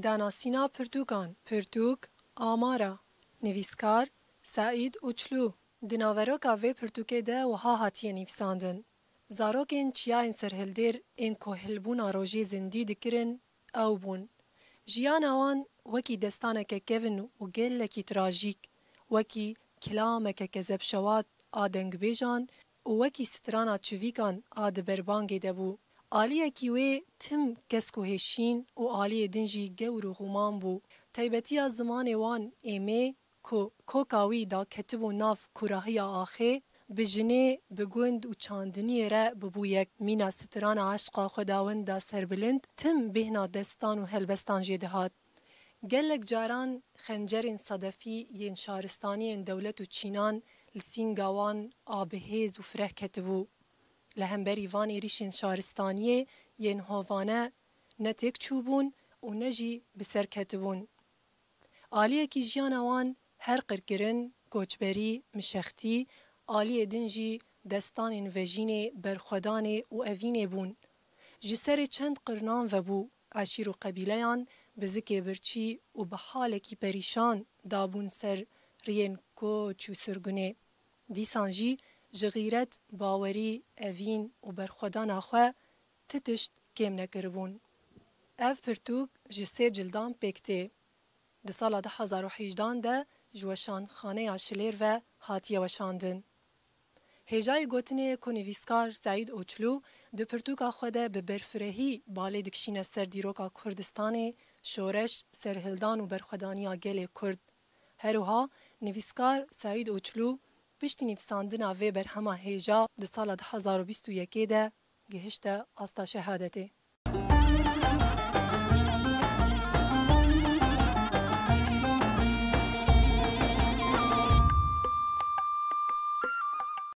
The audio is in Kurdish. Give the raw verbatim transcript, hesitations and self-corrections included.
Danasîna pirtûkan. Pirtûk, Amara. Nivîskar, Seîd Uçlû. Di naveroka vê pirtûkê de wiha hatiye nivîsandin: Zarokên çiyayên serhildêr ên ku hilbûna rojê zindî dikirin, ew bûn. Jiyana wan wekî destaneke kevn û gelekî trajîk, wekî kilameke kezebşewat a dengbêjan û wekî strana çivîkan a di berbangê de bû. Aliyekî wê tim kesk û hêşîn û aliyê din jî gewr û xûman bû. Taybetiya zimanê wan ê mê ku koka wî daketibû nav kûrahiya axê, bi jinê, bi gund û çandiniyê re bibû yek. Mîna strana eşqa xwedawenda serbilind tim bêhna destan û helbestan jê dihat. Gelek caran xencerên sedefî yên şaristaniyên dewlet û çînan li sînga wan a bi hêz û fireh ketibû. Li hemberî van êrîşên şaristaniyê yên hovane ne têk çûbûn û ne jî bi ser ketibûn. Aliyekî jiyana wan her qirkirin, koçberî, mişextî, aliyê din jî destanên vejînê, berxwedanê û evînê bûn. Ji serê çend qirnan vebû, eşîr û qebîleyan bi zikê birçî û bi halekî perîşan dabûn ser riyên koç û sirgunê. Dîsan jî ji xîret, bawerî, evîn û berxwedana xwe ti tişt kêm nekiribûn. Ev pirtûk ji sê cildan pêk tê. Di sala du hezar û hejdehan de ji Weşanxaneya Şilêr ve hatiye weşandin. Hêjayê gotinê ye ku nivîskar Seîd Oçlû di pirtûka xwe de bi berfirehî balê dikişîne ser dîroka Kurdistanê, şoreş, serhildan û berxwedaniya gelê Kurd. Her wiha nivîskar Seîd Oçlû piştî nivîsandina vê berhema hêja di sala du hezar û bîst û yekê de gihişte asta şehadetê.